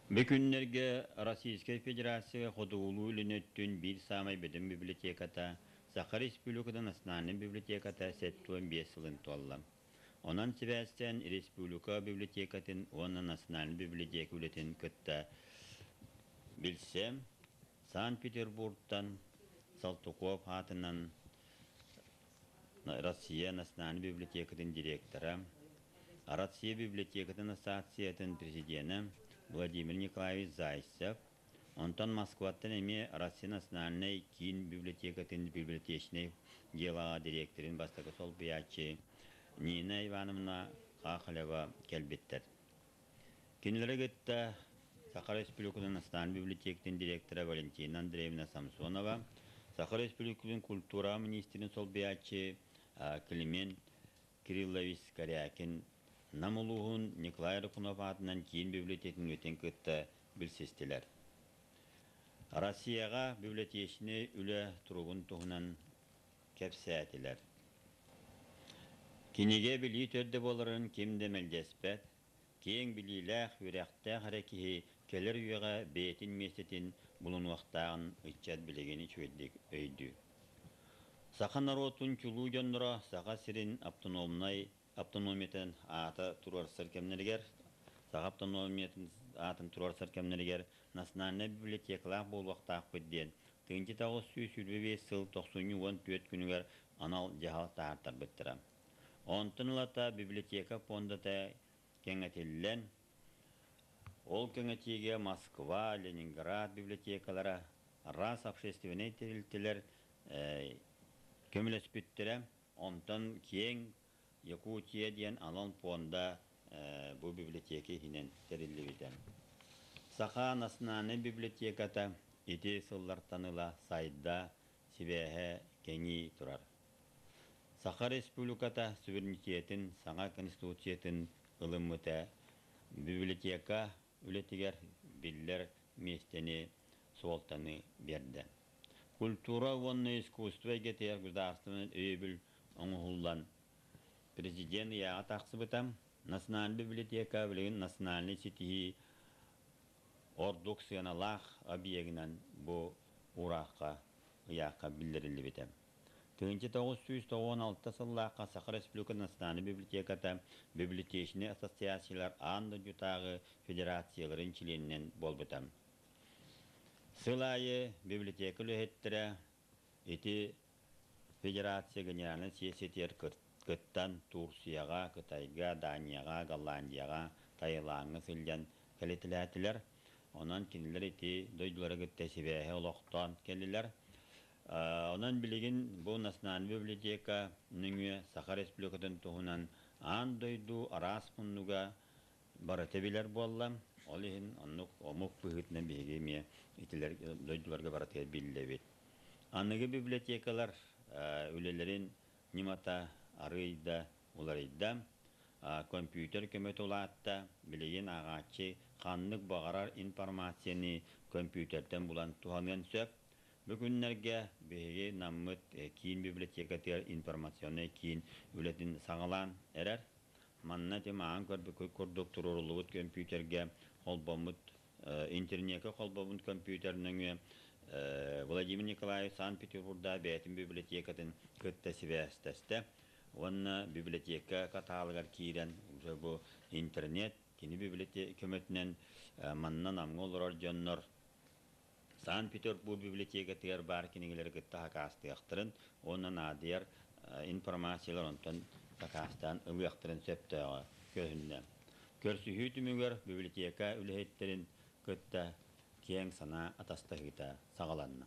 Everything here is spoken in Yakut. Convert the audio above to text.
Бу күннэргэ Российскай Федерация Хотугулуу-Илин өттүн биир саамай бөдөҥ библиотеката Саха Республикатын Национальнай библиотеката 75 сылын туолла. Онон сибээстээн республика библиотекатын уонна Национальнай библиотека үлэтин кытта билсэ Санкт-Петербургтан Салтыков аатынан Россия Национальнай библиотекатын директора, Россия библиотекатын ассоциациятын президенэ Владимир Николаевич Зайцев, онтон Москваттан эмиэ Россия Национальнай киин библиотекатын библиотечнай дьыалаҕа дириэктэрин бастакы солбуйааччы Нина Ивановна Хахалева кэлбиттэр. Кинилэри кытта Саха Республикатын Национальнай библиотекатын директора Валентина Андреевна Самсонова, Саха Республикатын культура министрин солбуйааччы Климент Кириллович Корякин, Нам улууһун Николай Рыкунов аатынан киин библиотекатын үлэтин кытта билсистилэр. Россияҕа библиотечнай үлэ туругун туһунан кэпсээтилэр. Кинигэ билии төрдө буоларын ким да мэлдьэспэт, киэҥ билиилээх, үөрэхтээх эрэ киһи кэлэр үйэҕэ бэйэтин миэстэтин булунуохтааҕын ыччат билигин үчүгэйдик өйдүүр. Саха норуотун чулуу дьонноро Саха сирин автономнай автономиятын аата туруорсар кэмнэригэр Саха автономиятын аатын туруорсар кэмнэригэр национальнай библиотекалаах буолуохтаахпыт диэн 1925 сыл тохсунньу 14 күнүгэр анал дьаһал таһаартарбыттара. Онтон ылата библиотека пуондата кэҥэтиллэн, ол кэҥэтиигэ Москва, Ленинград библиотекалара, араас общественнай тэрилтэлэр көмөлөспүттэрэ. Онтон киэҥ Якутия диэн анал пуонда бу библиотека иһинэн тэриллибитэ. Саха национальнай библиотеката ити сыллартан ыла сайда, сибээһэ кэҥии турар. Саха Республиката суверенитетын саҥа Конституциятын ылыммыта библиотека үлэтигэр биллэр миэстэни, суолтаны биэрдэ. Культура уонна искусство эйгэтигэр государственнай өйөбүл оҥоһуллан, президент ыйааҕа тахсыбыта. Национальнай библиотека билигин национальнай ситиһии ордук сыаналаах объегынан бу уураахха ыйаахха биллэриллибитэ. 1996 сыллаахха Саха Республикатын Национальнай библиотеката библиотечнай ассоциациялар аан дойдутааҕы федерацияларын чилиэнинэн буолбута. Сыл аайы библиотека үлэһиттэрэ ити федерация генеральнай сессиятыгар кыттан Турцияҕа, Кытайга, Данияҕа, Голландияҕа, Таилаҥҥа сылдьан кэлитэлээтилэр. Онон кинилэр ити дойдулары кытта сибээһи олохтоон кэллилэр. Онон билигин бу Национальнай библиотека нөҥүө Саха Республикатын туһунан аан дойду араас муннуга барыта билэр буолла. Ол иһин оннук омук быһыытынан биһиги эмиэ итилэр дойдуларга барытыгар биллэбит. Аныгы библиотекалар үлэлэрин ньымата арыый да уларыйда. Компьютер көмөтө улаатта. Билигин ааҕааччы ханнык баҕарар информацияны компьютертэн булан туһаныан сөп. Бу күннэргэ биһиги Наммыт киин библиотекатыгар информационнай киин үлэтин саҕалаан эрэр. Манна ити мааҕын көрбүккүт курдук туруоруллубут көмпүүтэргэ холбоммут интернеккэ холбоммут компьютер нөҥүө Владимир Николаевич Санкт-Петербурда бэйэтин библиотекатын кытта сибээстэстэ уонна библиотека каталогар киирэн уже бу интернет кини библиотека көмөтүнэн манна Намҥа олорор дьоннор Санкт-Петербург библиотекатыгар баар кинигэлэри кытта сакаастыахтарын уонна наадыйар информациялар онтон сакаастаан ылыахтарын сөптөөҕө көһүннэ. Көрсүһүү түмүгэр библиотека үлэһиттэрин кытта киэҥ санаа атастаһыыта саҕаланна.